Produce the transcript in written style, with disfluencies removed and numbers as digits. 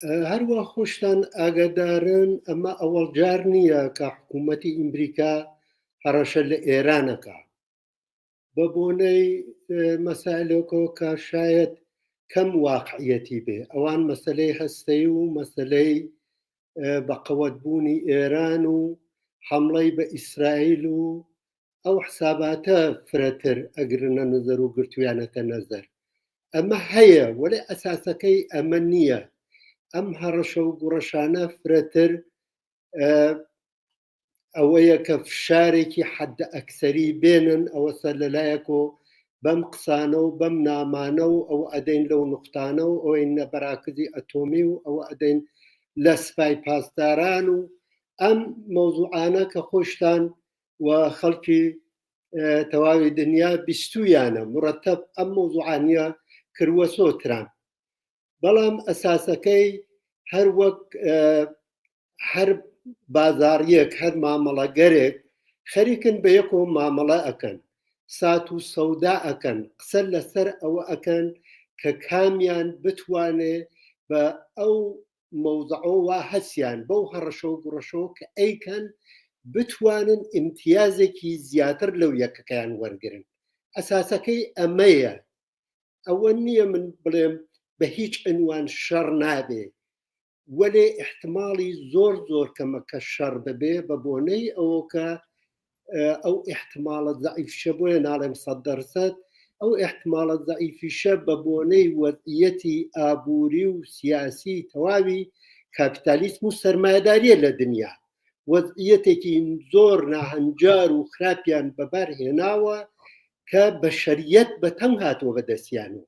هەروە خۆشتان ئاگادارن ئەمە ئەوەڵ جار نییە کە حکوومەتی ئەمریکا هەڕەشە لە ئێرانەکە بە بۆنەی مەسائلێکەوە کە شاید کەم واقعیەتی بێ ئەوان مەسلەی هەستەی و مەسلەی بە قەوەت بوونی ئێران و حملەی بە ئیسرائیل و ئەو حساباتە فرەتر ئەگرنە نظر و گرتویانەتە نەزەر ئەمە هەیە وەێ ئەساسەکەی ئەمە نییە ئەم هەڕەشە و گوڕەشانە فرەتر ئەوەیە کە فشارێکی حەدە ئەکسەری بێنن ئەوە سەر لەلایەکۆ بەم قسانە و بەم نامانە و ئەوە ئەدەین لەو نوختانە و ئەوەی نە بەراکزی ئەتۆمی و ئەوە ئەدەین لە سپای پاسداران و ئەم مەوزوعانە کە خۆشتان و خەڵکی تەواوی دنیا بیستویانە مرەتەب ئەم مەوزوعانە کروەسۆ تران بەڵام ئەساسەکەی هەر وەک هەر بازاڕیەک هەر مامەڵەگەرێک خەریکن بە یەکەوە مامەڵە ئەکەن سات و سەودا ئەکەن قسە لەسەر ئەوە ئەکەن کە کامیان بتوانێ بە ئەو مەوزعەوە وا هەسیان بەو هەڕەشە و گوڕەشەوە کە ئەیکەن بتوانن ئیمتیازێکی زیاتر لەو یەکەکەیان وەرگن ئەساسەکەی ئەمەیە ئەوە نییە من بڵێم بە هیچ عنوان شەڕ نابێ وەلێ ئیحتماڵی زۆر زۆر کەمە کە شەڕ ببێ بە بۆنەی ئەوە کە ئەو ئیحتماڵە زەعیفشە بۆیە ناڵێم سەد دەرسەد ئەو ئیحتماڵە زەعیفیشە بە بۆنەی وەزعیەتی ئابووری و سیاسی تەواوی کاپیتالیسم و سەرمایەداریە لە دنیا وەزعیەتێکی زۆر ناهەنجار و خراپیان بەبار هێناوە کە بەشەریەت بەتەنگ هاتووە بەدەستیان و.